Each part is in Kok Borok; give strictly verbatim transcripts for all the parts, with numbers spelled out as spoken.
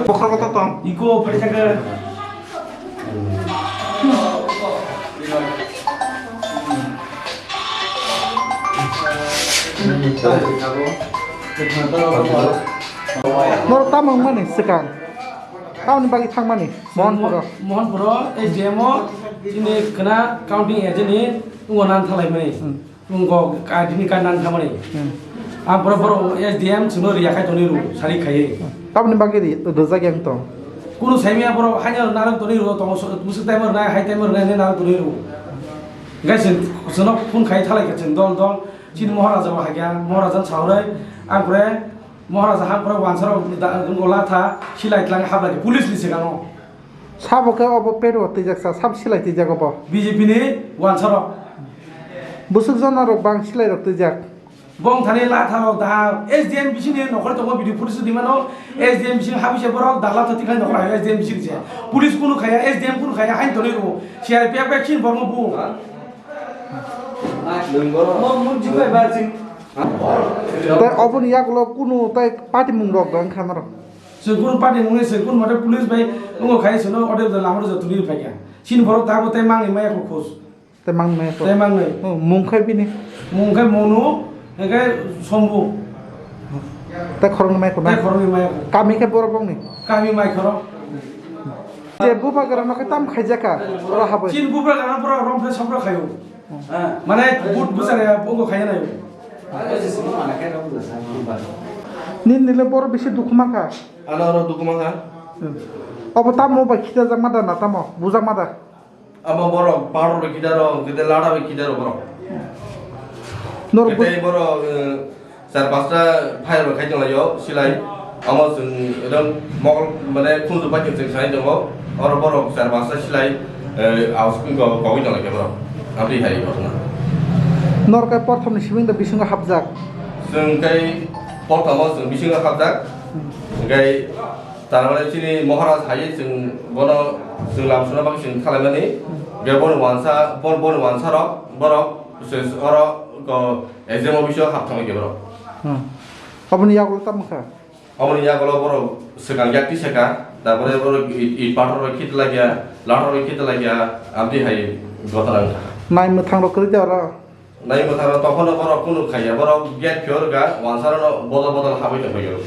Bokhorok to tong. Iko paithaka. Norok tamo wngmani swkang? Tamoni bagwi thangmani? Mohanpuro. Mohanpuro, S D M o, chini khna counting agent ni, wngo nan thalaimani. Hmm. Wngo, ID ni card nan thamani. Hmm. Ang pura borok S D M chwngno riya khai tonwi rw, sari khaiwi. Tamoni bagwi ri-, rwjak yang tong? Kunu saimaya borok haino narwk tonwi rw, tongo so-, bwswk time rwnai, hai time rwnai hinwi narwk tonwi rw. Hwnkhe chwng, chwngno phone khai thalai kha chwng dol dol. Chini Moharaja bo hai kha, Moharaja ni sahorwi ang pore Moharaja hang pore wansarok da-, wngo latha, silai tlang hablai kha police ni swkango. Sabo khe obo pero twijak sa, sab silai twijak obo. B J P ni wansarok. Bwswk jona rok bang silai rok twijak. Bong thani latha rok da S D M bising ni nokhor tongo video footage di mano S D M bising habise borok da latha tikhlai nokhor hai S D M bising se. Police kunu khaya S D M kunu khaya hain tonwi rwo. C R P F bai khin bormo bu. Tei oboni yagulo kunu tei party mung rok dong kha norok. Chwng kunu party mungni chwng kunu mate police bai wngo khai chwngno order da lama rwja tuli phaikha. Chini borok tabuk tei mangni maya kho khos. Tei mangni maya kho. Tei mangni. Oh, mung khai bini. Mung khai Monu, hwnkhe Sombu. Tei khoroknwi maya kho na? Tei khoroknwi maya kho. Kami khe borok rokni? Kami mai khoro. Je bubagra no khe tam khaijaka, ora haboi. Chini bubagra no borok rom khe sopra khayo. Mane but bwchare wngo khaya nayo. Nini nile boro bisi dukhu mankha. Ano oro dukhu mankha. Obo tamo bai khitajak ma da na tamo bujak ma da. Abo borok paror bai khidaro, gede lada bai khidaro borok. Norok bus- Gede borok, eh, Char pasta fire rok khai tonglaio silai. Amo chwng ekdom mokol mane khunju bai chwng sai tongo. Oro borok char pasta silai, eh, aus ko kogwi tonglaikha borok. Abri hai ghotona. Norok kai porthom ni simi da bisingo hapjak. Chwng kai porthomo chwng bisingo hapjak. Hwnkhe Tar mane chini Maharaj hai chwng bono chwng lam suna bagwi chwng khalaimani. Hwnkhe boni wansa, bo-, boni wansa rok borok se oro ko exam office o hap thangwi khe borok. Hmm. Aboni yagulo tamo kha? Aboni yagulo borok swkang yak tisa kha, tarpore borok i, i pathor rok khit lagya, lathor rok khit lagya, abdi hai gotha wngkha. Nai mwthang rok kwrwi de oro? Nai mwthang rok tokhono borok kunu khaiya, borok gate phiyok rwkha, wansarano bodol bodol habwi tongphaiyo.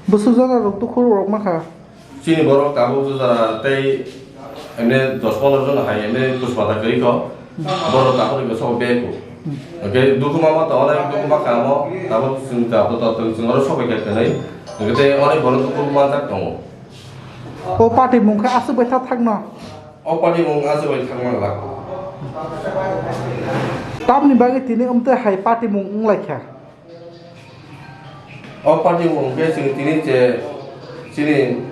Bwswk jora rok tukhuk rok mankha? Chini borok tabuk jora tei emne dos pondro jon hai emne kuspata kwrwi kho. Borok tabuk rwkha sok bag o. Hwnkhe dukhu mama to onek dukhu ma kha omo, tabuk chwng tabuk to chwng oro sok bai kha kwnwi. Hwnkhe tei onek borok tukhuk manjak tongo. O party mung khe aswk bai tha thakno? O party mung aswk bai thangma glak. Tamni bagwi tini umtwi hai party mung wng lai kha? O party mung khe chwng tini je chini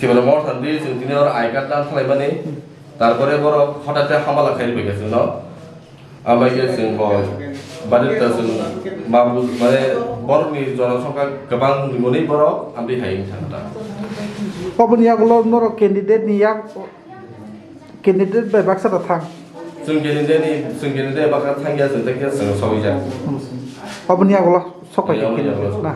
Tripura Motha ni chwng tini oro I card dan khlaimani. Tarpore borok hotate hamala khai rwbaikha chwngno. Ambai khe chwng bo bari ta chwng ma bu-, mane borokni jonosongkha kwbang wngwi borok amtwi hai wngkha ta. Oboni yagulo norok candidate ni yak, candidate bai baksa da thang. Chwng candidate ni, chwng candidate baksa thangya chwng tei khe chwng sogwijak. Oboni yagulo sok pai Oboni yagulo. Na.